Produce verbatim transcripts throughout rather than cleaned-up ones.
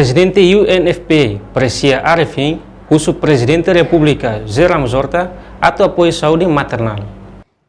Prezidente U N F P A, Presia Arifin, husu Prezidente Repúblika José Ramos Horta atu apoiu saúde maternál.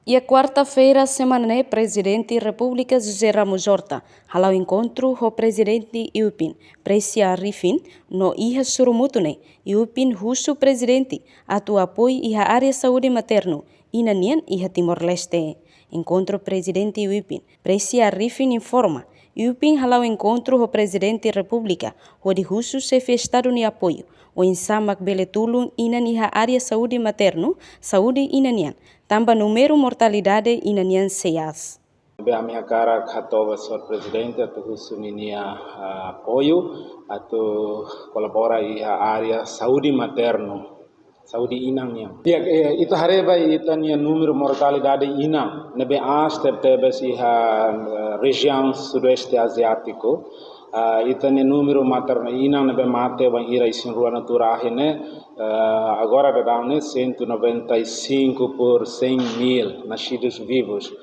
Iha kuarta-feira semana ne'e, Prezidente Repúblika José Ramos Horta hala'o enkontru ho Prezidente UPIN, Presia Arifin, no iha sorumutu ne'e, UPIN husu Prezidente atu apoiu iha área saúde maternu inan nian iha Timor-Leste. Enkontru Prezidente UPIN, Presia Arifin informa, UPIN hala'o enkontru ho Prezidente Repúblika hodi husu Xefe Estadu nia apoiu, oinsá mak bele tulun inan iha área saúde maternu, saúde inan nian, tanba númeru mortalidade inan nian sei aas. Ne'ebé ami hakarak hato'o ba Señór Prezidente atu husu ninia, ah, apoiu, atu kolabora iha área saúde maternu, saúde inan nian. Di'ak, eh, ita haree ba ita-nia númeru mortalidade inan ne'ebé aas tebetebes iha, eh, rejiaun Sudoeste Aziátiku. Ah, ita-nia númeru maternu inan ne'ebé mate bainhira isin-rua no tuur ahi ne'e, eh, agora daudaun ne'e cento e noventa e cinco por cem mil nascidos vivos.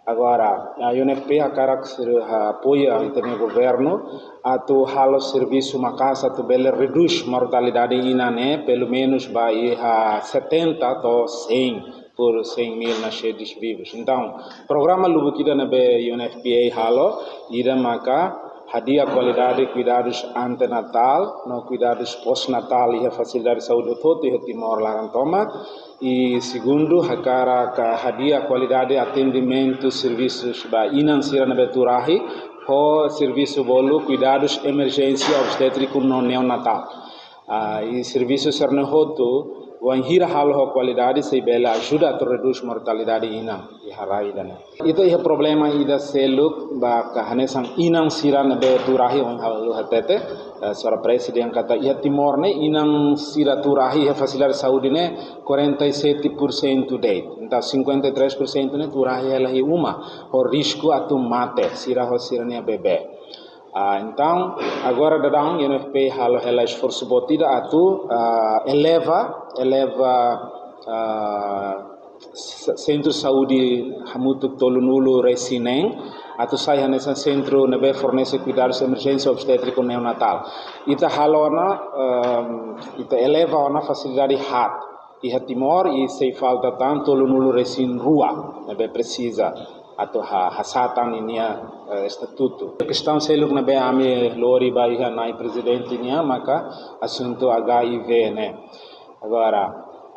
Agora, a U N F P A hakarak ser, ah, apoiu ita-nia governu atu halo servisu maka'as atu bele redús mortalidade inan ne'e, pelumenus ba iha setenta to'o cem por cem mil nascidos vivos. Entaun, programa lubuk ida ne'ebé U N F P A halo, ida maka hadi'a kualidade kuidadus antenatál no kuidadus pós-natál iha fasilidade saúde hotu-hotu iha Timor laran tomak. I segundu, hakarak hadi'a kualidade atendimentu servisus ba inan sira ne'ebé tuur ahi, ho servisu bolu kuidadus emerjénsia obstétriku no neonatál. Ah, i servisu sira-ne'e hotu, wainhira halo ho kualidade, sei bele ajuda atu redús mortalidade inan iha rai ida-ne'e. Ita iha problema ida seluk ba ka hanesan inan sira ne'ebé tuur ahi, ohin ha'u halo hatete, eh, Señór Prezidente katak iha Timor ne'e inan sira tuur ahi iha fasilidade saúde ne'e quarenta e sete por cento de'it. Entaun cinquenta e três por cento ne'e tuur ahi hela iha uma, ho risku atu mate, sira ho sira-nia bebé. Ah, entaun, agora daudaun U N F P A halo hela esforsu boot ida atu, ah, eleva, eleva, ah, s-, sentru saúde hamutuk tolunulu-resin-neen, atu sai hanesan sentru ne'ebé fornese kuidadus emerjénsia obstétriku neonatál. Ita halo ona, ehm, ita eleva ona fasilidade haat iha Timor i sei falta tan tolunulu-resin-rua ne'ebé presiza atu ha-, hasa'e tan ninia, eh, estatutu. Kestaun seluk ne'ebé ami lori ba iha Na'i Prezidente nian maka asuntu H I V ne'e. Agora,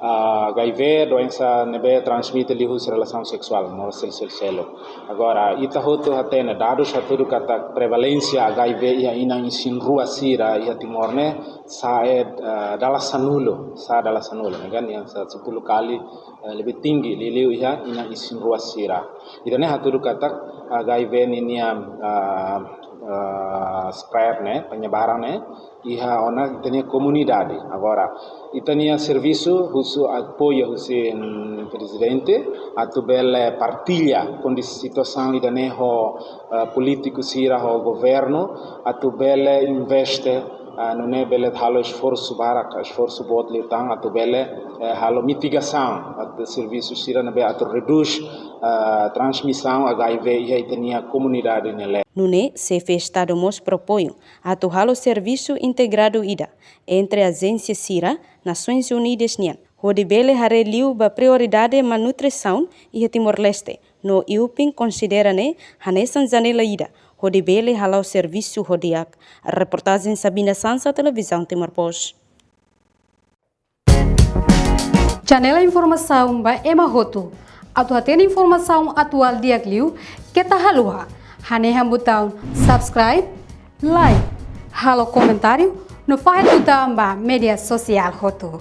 ah, H I V doensa ne'ebé transmite liuhusi relasaun seksuál, no sel-, sel-, seluk. Agora, ita hotu hatene dadus hatudu katak prevalénsia H I V iha inan isin-rua sira iha Timor ne'e sa'e, eh, dala sanulu, sa'e dala sanulu, ne'e kan, yang sa-, sepuluh kali, eh, lebih tinggi liuliu iha inan isin-rua sira. Ida-ne'e hatudu katak H I V ninia, ah, ah, spread ne'e, penyebaran ne'e, iha ona ita-nia komunidade. Agora, ita-nia servisu husu apoiu husi, mm, Prezidente, atu bele partilla kondisi situasaun ida-ne'e ho, eh, polítiku sira ho governu, atu bele investe, ah, nune'e bele halo esforsu barak, esforsu boot liután, atu bele, eh, halo mitigasaun, atu servisu sira ne'ebé atu redús, ah, transmisaun H I V iha ita-nia komunidade nia leet. Nune'e, Xefe Estadu mós propoin atu halo servisu integradu ida entre ajénsia sira Nasoins Unidas nian, hodi bele haree liu ba prioridade malnutrisaun iha Timor-Leste, no UPIN konsidera ne'e hanesan janela ida hodi bele hala'o servisu ho di'ak. Reportajen Sabina Sansa, Televizaun Timor Post. Janela informasaun ba ema hotu. Atu hatene informasaun atuál di'ak liu, keta haluha hanehan butaun subscribe, like, halo komentáriu, no fahe tutan ba média sosiál hotu.